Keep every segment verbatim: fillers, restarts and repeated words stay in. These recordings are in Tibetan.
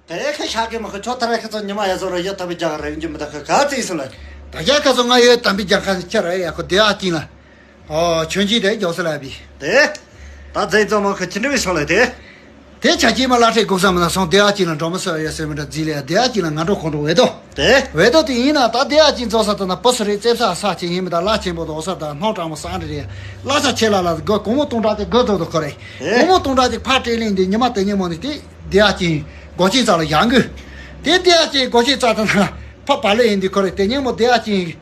དེ་ཁ་ཤག་གི་མ་ཁ་ཆོ་ཐ་ར་ཁ་ཚོ་ཉི་མ་ཡ་བཟོ་ར་ཡོད་ཐ་བི་རྒྱག་ར་ཡོད་ཀྱི་མི་ད་ཁ་ག་ཚིག་སུ་ལ། ད་རྒྱ་ཁ་ཚོ་ང་ཡོད་ཐ་བི་རྒྱག་ཁ་ཁྱེར་ར་ཡ་ཁོ་དེ་ཨ་ཅིང་ལ། ཨོ་ཆོན་ཅི་དེ་རྒྱོ་སི་ལ་བི། དེ། ད་རྫས་ཚོ་མ་ཁ་ཅི་འདྲ་བི་སོང་ལ་དེ། དེ་ཆ་ཅི་མ་ལ་ཁྲེ་གུག་ས་མ་ན་སོང་དེ་ཨ་ཅིང་ལ་འགྲོ་མ་སོ་ཡ་སེ་མི་འདྲ་རྫི་ལ་ཡ་དེ་ཨ་ཅིང་ལ་ང་འགྲོ་ཁོང་འགྲོ་བས་དོ། དེ། བས་དོ་དེ་ཡིན་ན་ད་དེ་ཨ་ཅིང་ཚོ་ས་ད་ན་པོ་སི་རེ་རྩེབ་ས་ས་ཆེ་ཡིན་མི་ད་ལ་ཆེན་པོ་དོ་ས་ད་སྣང་གྲང་མོ་སང་རེ་རེ། ལ་ས་ཆེ་ལ་ལ་གོ་གོང་མོ་སྟོང་ཕྲག་དེ་གོ་དོ་དོ་ཁོ་རེ། དེ། གོང་མོ་སྟོང་ཕྲག་དེ་ཕ་སྤྲེལ་ལེན་དེ་ཉི་མ་དེ་ཉིན་མོ་ནི་དེ། དེ་ཨ་ཅིང་སྒོ་ཆེན་རྩ་ལ་ཡང་གི། དེ་དེ་ཨ་ཅིང་སྒོ་ཆེན་རྩ་ད་ན་ཕ་པ་ལེ་ཡིན་དེ་ཁོ་རེ་དེ་ཉིན་མོ་དེ་ཨ་ཅིང་།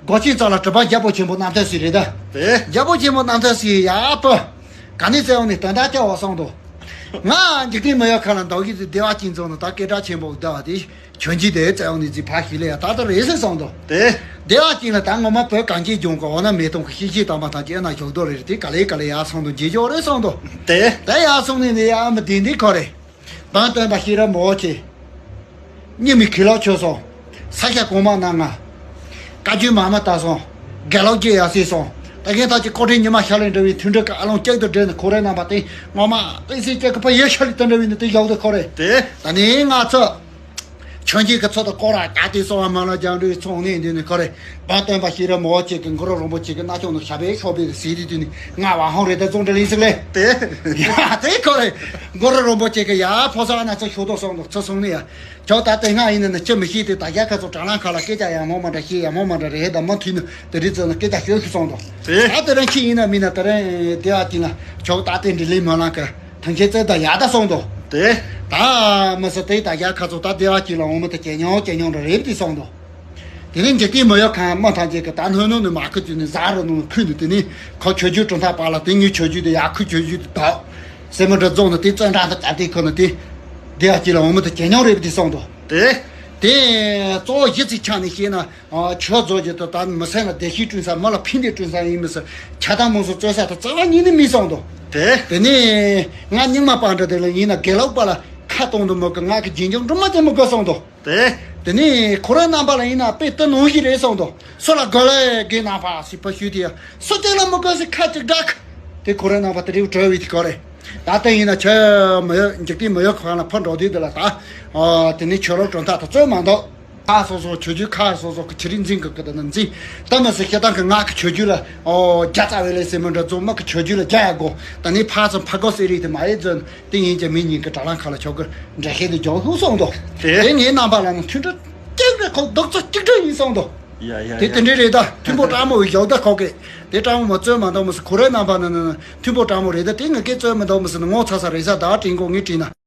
སྒོ་ཆེན་རྩ་ལ་གྲུབ་པ་རྒྱལ་པོ་ཆེན་པོ་རྣམ་ཐོས་སྲས་རེད་ད། དེ། རྒྱལ་པོ་ཆེན་པོ་རྣམ་ཐོས་སྲས་ཡ་པོ། ག་ནས་བཙལ་འོང་ནས་དོན་དག་སྐྱོ་བ་སོང་དོ། ང་འཇིག་རྟེན་མི་ཡོད་ཁ་ལ་འདུག་གི་དེ་བདེ་བ་ཅན་ཚོ་ནི་ད་སྐད་གྲགས་ཆེན་པོ་བདེ་བ་དེ་ཆོན་ཅི་དེ་བཙལ་འོང་ནས་ཅི་ཕ་ཞིག་ལ་ཡ་ད་ལྟ་རེད་ཟེར་སོང་དོ། དེ། བདེ་བ་ཅན་ལ་ད་ངོ་མ་བོད་གངས་ཅན་ལྗོངས་ཀྱི་འོ་ན་མེ་དོང་གི་ཤིང་ཤིང་དམ་པ་དང་བཅས་ན་ཞོག་རྡོ་རེད་དེ་ག་ལེ་ག་ལེ་ཡར་སོང་དོ་རྗེས་འཇོག་རེད་སོང་དོ། དེ། དེ་ཡར་སོང་ནས་ནི་ཡ་མི་བདེ་འདི་ཁོ་རེད། བན་སྟོན་པ་ཤེས་རབ་མོ་ཆེ། སྙིང་མི་གི་ལོག་ཆོད་སོང་། ས་སྐྱ་གོང་མ་རྣམ་ལྔ། བཀའ་བརྒྱུད་མ་མ་ལྟ་སོང་། དགེ་ལོག་རྒྱས་ཡར་སྲིད་སོང་། ད་གིན་ཐག་གི་ཀོ་ཁྲི་ཉི་མ་ཤར་ལས་འདྲ་བའི་མཐུན་སྒྲིལ་གྱི་ཨ་ལོང་ལྕགས་དུ་འདྲེས་ནས་ཁོ་རའི་རྣམ་པ་དེ་ངོ་མ་ཏི་སི་སྐྱེ་གི་ཕ་ཡེ་ཤ་ལི་དུ་འདྲ་བའི་ནི་དེ་ཡག་དུ་ཁོ་རེ། དེ། ད་ནི་ང་ཚོ། ཆོན་ཅི་གི་ཚོ་དང་ཀོ་ར་ག་དེ་སོང་བ་མ་ལ་རྒྱང་འགྲོའི་ཚོང་ནས་འདི་ནི་ཁོ་རེ། བན་སྟོན་པ་ཤེས་རབ་མོ་ཆེ་གི་གུ་རུ་རིན་པོ་ཆེ་གི་རྣ་ཅོག་ནང་ཞབས་པད་ཤོག་པའི་གི་ཟིལ་དེ་དུས་ནི་ང་བ་ཧོང་རེ་ད་ཙོང་འདྲ་ལིང་ཟིག་ལེ། དེ། ཡ་དེ་ཁོ་རེ། གུ་རུ་རིན་པོ་ཆེ་གི་ཡ་ཕོ་སོ་ཨ་ན་ཚོ་ཤོག་དོ་སོང་དོ་ཚོ་སོང་ནི་ཡ། ཇོ་ད་དེ་སྔ་ཡིན་ན་ནི་ཅི་མི་ཤེས་དེ་ད་རྒྱ་ཁ་ཚོ་དྲ་ལམ་ཁ་ལ་སྐད་ཆ་ཡག་མོ་མ་འདྲ་ཤེས་ཡག་མོ་མ་འདྲ་རེད་ད་མ་མཐུན་ནི་དེ་རིགས་ཚོ་ནི་སྐད་ཆ་ཤོད་ཤི་སོང་དོ། དེ། ད་དེ་རིང་ཁྱི་ཡིན་ན་མིན་ན་དེ་རིང་དེ་བ་ཅིན་ལ་ཇོ་ད་དེ་འདྲི་ལི་མ་ལང་གི་ཐང་ཆེན་བཙལ་ད་ཡག་ད་སོང་དོ། དེ། ད་མི་སི་དེ་ད་རྒྱ་ཁ་ཚོ་ད་དེ་བ་ཅིན་ལ་འོ་མི་དེ་ཇེ་ཉུང་ཇེ་ཉུང་འདྲ་རེད་དེ་སོང་དོ། དེ་ནས་འཇིག་རྟེན་མི་ཡོད་ཁང་མི་ཐམས་ཅད་ཀྱི་ད་སྣོད་སྣོད་ནས་མ་ཁུ་ཅུ་ནས་ཟ་རུ་ནང་ཁུ་ནས་དེ་ནས་ཁོ་ཆོས་བརྒྱུད་གྲུབ་མཐའ་པ་ལ་དེ་ངའི་ཆོས་བརྒྱུད་དེ་ཡར་ཁུ་ཆོས་བརྒྱུད་དེ་དག་སེ་མོ་འདྲ་རྫོང་ནས་དེ་བཙོན་ཁང་དུ་བཅར་དེ་ཁོ་ནས་དེ་དེ་ཡར་ཅི་ལ་འོ་མི་དེ་ཇེ་ཉུང་རེད་དེ་སོང་དོ། དེ། དེ་གཙོ་བོ་གཞི་ཚིག་ཆ་ནས་བཤད་ན་ཆོས་རྫོགས་ཀྱི་དོ་ད་མི་སེམས་ལ་བདེ་སྐྱིད་བསྐྲུན་ས་མི་ལ་ཕན་བདེ་བསྐྲུན་ས་ཡིན་མི་སྲིད་ཆ་དང་མོ་སོ་རྩོད་ས་དེ་རྩ་བ་ཉིད་ནས་མི་སོང་དོ། དེ། དེ་ནས་ང་རྙིང་མ་པ་འདྲ་དེ་ལ་ཡིན་ན་དགེ་ལུགས་པ་ལ་ཁ་གཏོང་དུ་མི་དགོས་ང་གི་རྗེས་འཇུག་འགྲོ་མ་དེ་མི་དགོས་སོང་དོ། དེ། དེ་ནས་ཁོ་རའི་རྣམ་པ་ལ་ཡིན་ན་དཔེ་དེ་ནང་བཞིན་རེད་སོང་དོ། སུ་ལ་དགོས་ལས་དགེ་ན་ཕ་སི་ཕ་ཞུས་དེ་ཡ། སུ་གཅིག་ལ་མི་དགོས་སི་ཁ་གཅིག་བསྒྲགས། དེ་ཁོ་རའི་རྣམ་པ་དེ་རེའུ་བྲོས་བའི་དེ་གོ་རེད། ད་ལྟ་ཡིན་ན་ཆོས་མི་ཡོད་འཇིག་རྟེན་མི་ཡོད་ཁང་ལ་ཕར་འགྲོ་དུས་དེ་ལ་ད། ཨོ་དེ་ནས་ཆོས་ལུགས་གྲུབ་མཐའ་དེ་རྩོད་མ་འདུག་ཁ་སོ་སོ་ཆོས་བརྒྱུད་ཁ་སོ་སོ་གི་ཆི་རིག་འཛིན་གི་གི་དེ་ན་འཛིན། ད་མི་སི་ཤེ་ཏང་གི་ངག་གི་ཆོས་བརྒྱུད་ལ་ཨོ་རྒྱ་ཙ་བའི་ལས་སེ་མི་འདྲ་རྫོང་དམག་གི་ཆོས་བརྒྱུད་ལ་རྒྱ་ཡ་དགོ། ད་ནི་ཕ་ཚོ་ཕ་གོ་སེ་རིག་དེ་མ་ཡེ་རྫོན། དེ་ཡིན་གྱི་མི་ཉིད་ཀྱི་དྲ་ལམ་ཁ་ལ་ཆོག་གི་འདྲ་ཤེས་དེ་ཇོ་ཧུ་སོང་དོ། དེ། དེ་ངའི་རྣམ་པ་ལ་ནི་མཐུན་སྒྲིལ་གཅིག་རེ་ཁོ་རྡོག་རྩ་གཅིག་སྒྲིལ་ཡིན་སོང་དོ། ཡ་ཡ་དེ་ཡ་དེ་ཡ། འདྲའི་རེད་ད་མཐུན་པོ་དྲང་མོ་བཞག་ད་ཁོག་གི། དེ་དྲང་མོ་མ་རྩོད་མ་འདུག་མི་སྲིད་ཁོ་རའི་རྣམ་པ་ནི་ནི་ནི་མཐུན་པོ་དྲང་མོ་རེད་ད་དེ་ངི་སྐད་རྩོད་མི་འདུག་མི་སྲིད་ནི་ངོ་ཚ་ས་རེད་ས་ད་དྲིན་གོ་ངས་དྲིན་ན།